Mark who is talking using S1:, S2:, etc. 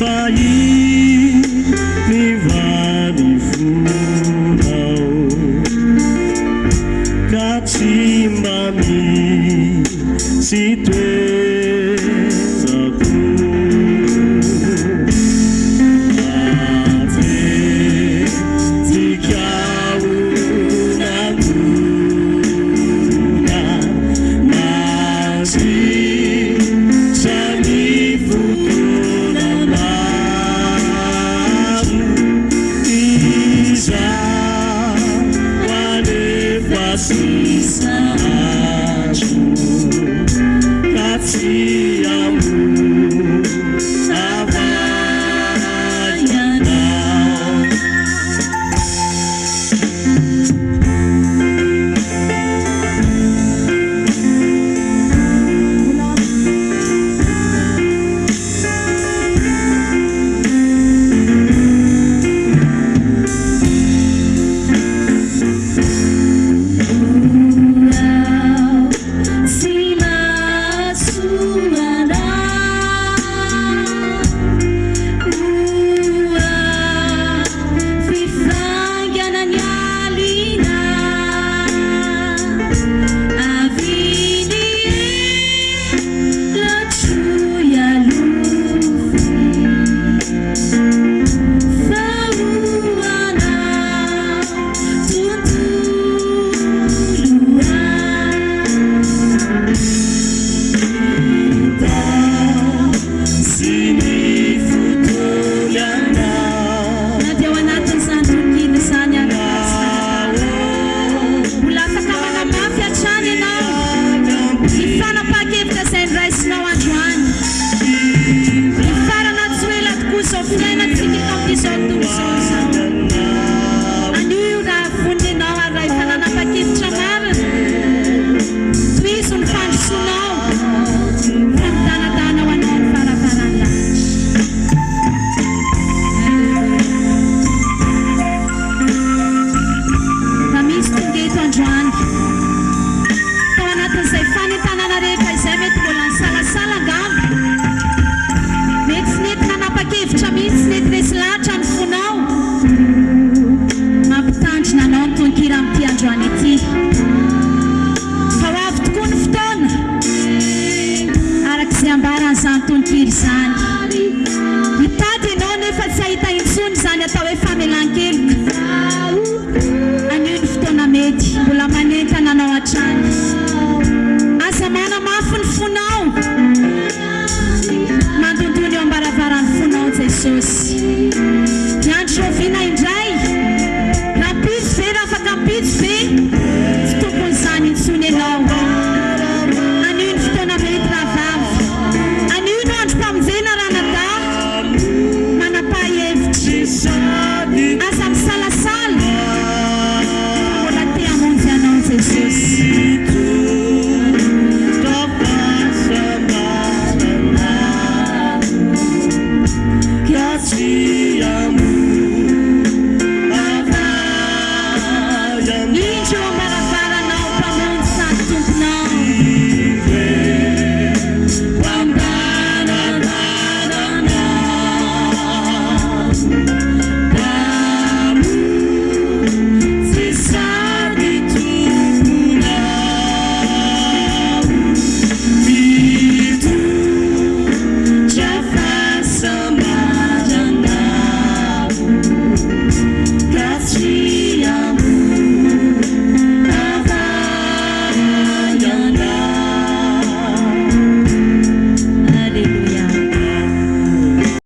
S1: Vahiny va ny fonao ka tsy mba misy toerako? Matetika ho nanonona mandritra ny fotoana maro, izaho anefa sisa andro ka tsy hamosavy anao.
S2: Tsy mahasoa anao. Fifaingana ny alina avy ny latro ialofy fa ho anao tontolo
S1: Sy ny fotoananao.
S2: Na dia ao anatin'izany tontolo izany ary raha mbola afaka manamafy hatrany ianao ny fanapahan-kevitra izay noraisinao androany. Hifarana tsy ho ela tokoa izao fiainantsika eto amin'izao tontolo izao izao. Anio io raha vonona ianao ary raha efa nanapa-kevitra marina, tohizo ny fandrosoanao fa midanadana ho anao ny varavaran'ny lanitra. Aleloia. Raha misy tonga eto androany, tao anatin'izay fanentanana rehetra izay mety mbola nisalasala angamba, mety tsy nety nanapa-kevitra mihitsy, tsy nety resy lahatra ny fonao, mampitandrina anao ny tononkira amin'ity androany ity, fa ho avy tokoa ny fotoana, araka izay ambaran'izany tononkira izany. Hitady ianao nefa tsy hahita intsony izany atao hoe famelan-keloka. Anio ny fotoana mety, mbola manentana anao hatrany. Aza manamafy ny fonao. Mandondona eo am-baravaran'ny fonao Jesosy. Miandry rahoviana indray? Rahampitso ve? Rahafakampitso ve? Tsy tompon'izany intsony ianao. Anio ny fotoana mety rahavavy. Anio no androm-pamonjena ranadahy. Manapaha hevitra. Aza misalasala fa mbola te hamonjy anao Jesosy.
S1: Ka tsy